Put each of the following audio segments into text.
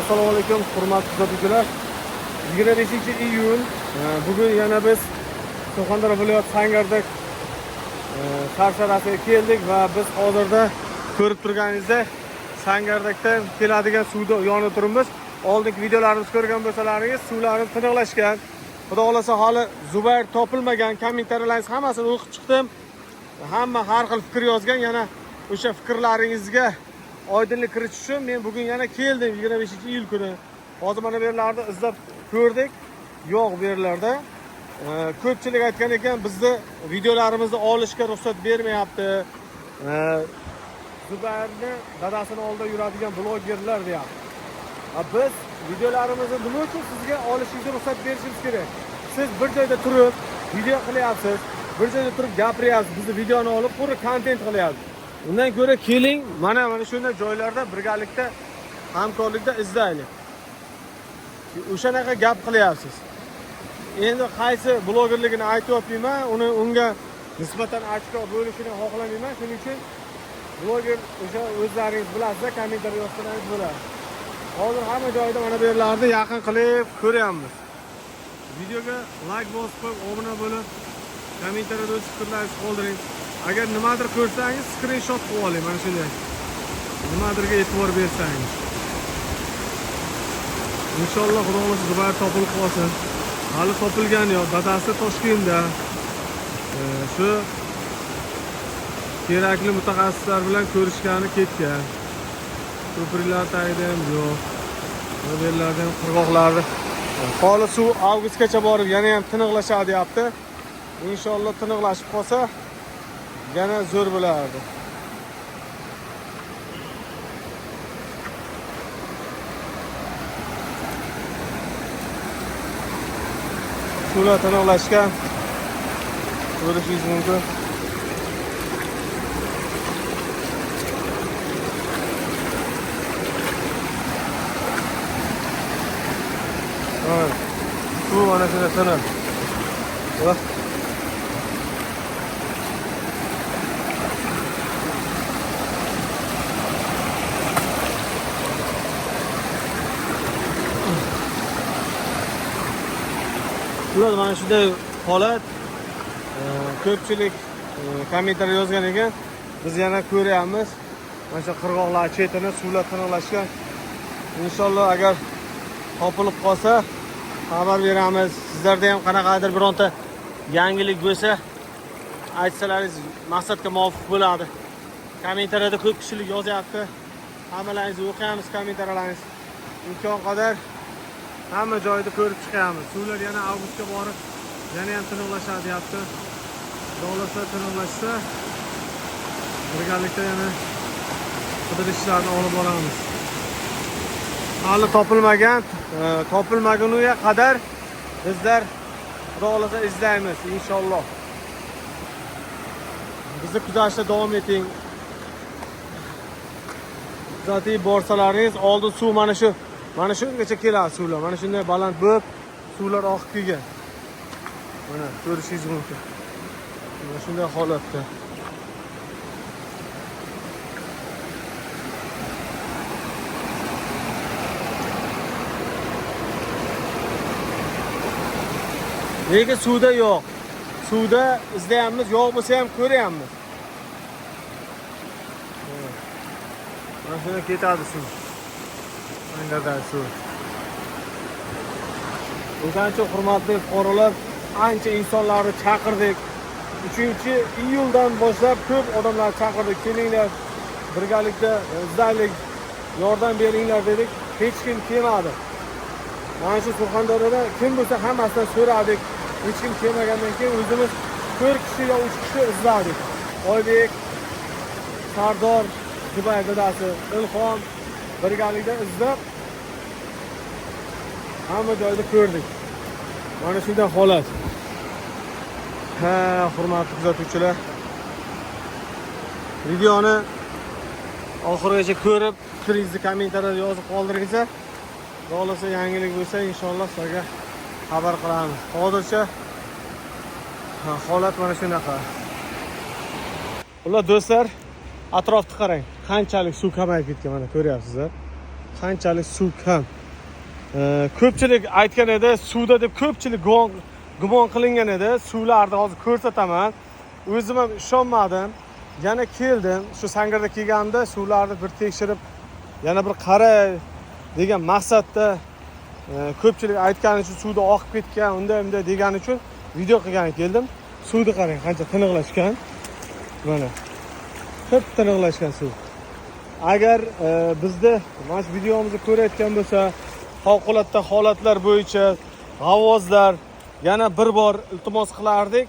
Assalomu alaykum, hurmatli kuzatuvchilar. 25 iyun, bugun yana biz Surxondaryo viloyati Sangardak sharsharasiga keldik va biz hozirda ko'rib turganingizdek Sangardakdan keladigan suvni yonida turibmiz. Oldingi videolarimizni ko'rgan bo'lsalaringiz, suvlarimiz tiniqlashgan. Xudo xohlasa, hali Zubayr topilmagan. Kommentariyalarningiz hammasini o'qib chiqdim. Hamma har xil fikr yozgan. Yana o'sha fikrlaringizga oydinlik kiritish uchun men bugun yana keldim 25 iyul kuni. Hozir mana bu yerlarda izlab ko'rdik. Yo'q bu yerlarda. Ko'pchilik aytgan ekan, bizni videolarimizni olishga ruxsat bermayapti. Zubayrni dadasini oldida yuradigan blogerlar deyapti. Ha, biz videolarimizni nima uchun sizga olishingizga ruxsat berishimiz kerak? Siz bir joyda turib video qilyapsiz, bir joyda turib gapiryapsiz, bizni videoni olib quruq kontent qilyapsiz. Undan ko'ra keling, mana shunday joylarda birgalikda hamkorlikda izlaylik. O'shanaqa gap qilyapsiz. Endi qaysi blogerligini aytyapman, uni unga nisbatan ochko bo'lishini xohlamayman. Shuning uchun bloger o'sha o'zlaringiz bilasizlar, kommentariy yozsangiz bo'ladi. Hozir hamma joyda mana bu yerlarni yaqin qilib ko'ryapmiz. Videoga like bosib qo'yib, obuna bo'lib, kommentariyada o'z fikrlaringizni qoldiring. Agar nimadir ko'rsangiz, skrinshot qilib oling mana shunday. Nimadirga e'tibor bersangiz. Inshaalloh, Xudo xohlasa, Zubayr topilib qolsin. Hali topilgani yo'q. Dadasi Toshkentda. Shu kerakli mutaxassislar bilan ko'rishgani ketgan. Ko'priklar tagida ham yo'q. Bu yerlarda ham qirg'oqlarni holi suv avgustgacha borib yana ham tiniqlashadi deyapti. Inshaalloh tiniqlashib qolsa yana zo'r bo'lardi. Suvlar tiniqlashgan, ko'rishingiz mumkin. Ha, suv mana shunday tiniq. Va Ular mana shunday holat. Ko'pchilik kommentariy yozgan ekan. Biz yana ko'ryapmiz. Mana shu qirg'oqlar chetini suvlar tiniqlashgan. Inshaalloh agar topilib qolsa xabar beramiz. Sizlarda ham qanaqadir bironta yangilik bo'lsa aytsalaringiz maqsadga muvofiq bo'ladi. Kommentariyada ko'p kishilik yozyapti. Hammalaringizni o'qiymiz kommentariyalarningizni. Imkon qadar hamma joyda ko'rib chiqyapmiz. Suvlar yana avgustga borib yana ham tiniqlashadi deyapti. Xudo xohlasa tiniqlashsa birgalikda yana qidirish ishlarini olib boramiz. Hali topilmagan, topilmaguniga qadar bizlar Xudo xohlasa izlaymiz inshaalloh. Bizni kuzatishda davom eting. Kuzatib borsalaringiz, oldin suv mana shungacha keladi suvlar. Mana shunday baland bo'lib suvlar oqib kelgan. Mana ko'rishingiz mumkin. Mana shunday holatda. Lekin suvda yo'q. Suvda izlayapmiz, yo'q bo'lsa ham ko'ryapmiz. Mana shunday ketadi suv. Angardan suv. O'shaning uchun hurmatli fuqarolar, ancha insonlarni chaqirdik. 3-iyuldan boshlab ko'p odamlarni chaqirdik. Kelinglar, birgalikda izlaylik, yordam beringlar dedik. Hech kim kelmadi. Mana shu Surxondaryoda kim bo'lsa hammasidan so'radik. Hech kim kelmagandan keyin o'zimiz 4 kishi yo 3 kishi izladik. Oybek, Sardor, Zubayr dadasi, Ilhom birgalikda izlab hamma joyda ko'rdik. Mana shunday holat. Ha, hurmatli kuzatuvchilar, videoni oxirigacha ko'rib, fikringizni kommentariyada yozib qoldiringizlar. Xudo xohlasa yangilik bo'lsa inshaalloh sizlarga xabar qilamiz. Hozircha holat mana shunaqa. Ular do'stlar, atrofni qarang, qanchalik suv kamayib ketgan, mana ko'ryapsizlar. Qanchalik suv kam. Ko'pchilik aytgan edi suvda deb, ko'pchilik gumon qilingan edi. Suvlarni hozir ko'rsataman. O'zim ham ishonmadim. Yana keldim. Shu Sangarda kelganimda suvlarni bir tekshirib, yana bir qaray degan maqsadda, ko'pchilik aytgani uchun suvda oqib ketgan, unday bunday degani uchun video qilgani keldim. Suvni qarang, qancha tiniqlashgan. Mana. Ko'p tiniqlashgan suv. Agar bizni mana shu videomizni ko'rayotgan bo'lsa, favqulodda holatlar bo'yicha g'avvoslar, yana bir bor iltimos qilardik.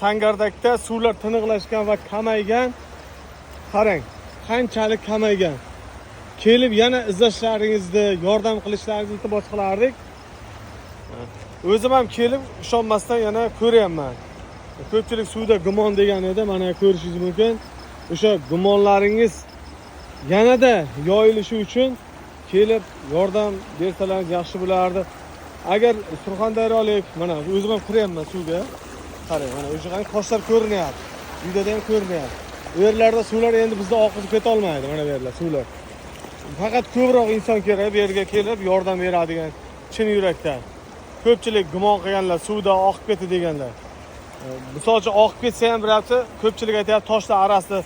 Sangardakda suvlar tiniqlashgan va kamaygan. Qarang, qanchalik kamaygan. Kelib yana izlashlaringizni, yordam qilishlaringizni iltimos qilardik. O'zim ham kelib ishonmasdan yana ko'ryapman. Ko'pchilik suvda gumon degan edi, mana ko'rishingiz mumkin. O'sha gumonlaringiz yanada yoyilishi uchun kelib yordam bersalaringiz yaxshi bo'lardi. Agar surxondaryolik, mana o'zim ham kiryapman suvga. Qarang, mana o'sha qanday toshlar ko'rinyapti. Videoda ham ko'rinyapti. U yerlarda suvlar endi bizda oqizib keta olmaydi, mana bu yerlar suvlar. Faqat ko'proq inson kerak bu yerga kelib yordam beradigan chin yurakdan. Ko'pchilik gumon qilganlar, suvda oqib ketdi deganlar. Misol uchun oqib ketsa ham biryapti, ko'pchilik aytyapti toshlar orasida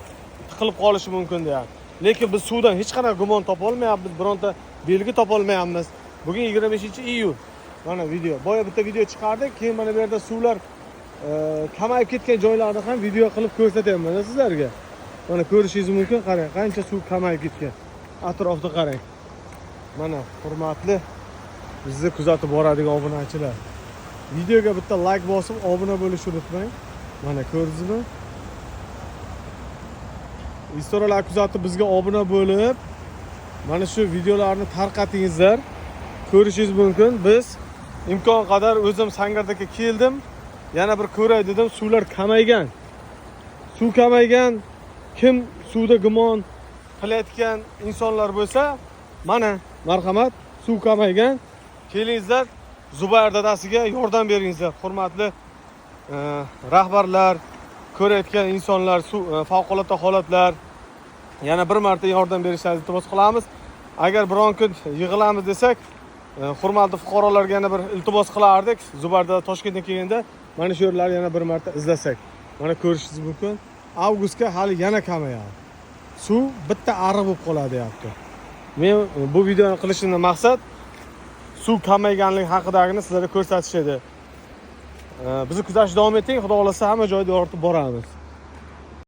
tiqilib qolishi mumkin deyapti. Lekin biz suvdan hech qanaqa gumon topa olmayapmiz, bironta belgi topa olmayapmiz. Bugun 25-iyul. Mana video. Boya bitta video chiqardik, keyin mana bu yerda suvlar kamayib ketgan joylarni ham video qilib ko'rsatyapman sizlarga. Mana ko'rishingiz mumkin, qarang, qancha suv kamayib ketgan. Atrofni qarang. Mana hurmatli bizni kuzatib boradigan obunachilar. Videoga bitta like bosib, obuna bo'lishni unutmang. Mana ko'rdingizmi? Istoriyalar kuzatib bizga obuna bo'lib, mana shu videolarni tarqatingizlar. Ko'rishingiz mumkin. Biz imkon qadar o'zim Sangardaka keldim. Yana bir ko'ray dedim, suvlar kamaygan. Suv kamaygan. Kim suvda gumon qilayotgan insonlar bo'lsa, mana marhamat, suv kamaygan. Kelingizlar, Zubayr dadasiga yordam beringizlar. Hurmatli rahbarlar, ko'rayotgan insonlar, suv favqulodda holatlar yana bir marta yordam berishlaringizni iltimos qilamiz. Agar biron kun yig'ilamiz desak, hurmatli fuqarolarga yana bir iltimos qilardik. Zubayr dada Toshkentga kelganda mana shu yerlarni yana bir marta izlasak. Mana ko'rishingiz mumkin. Avgustga hali yana kamayadi. Suv bitta ariq bo'lib qoladi deyapti. Men bu videoni qilishimdan maqsad suv kamayganligi haqidagini sizlarga ko'rsatish edi. Bizni kuzatishda davom eting. Xudo xohlasa hamma joyda yoritib boramiz.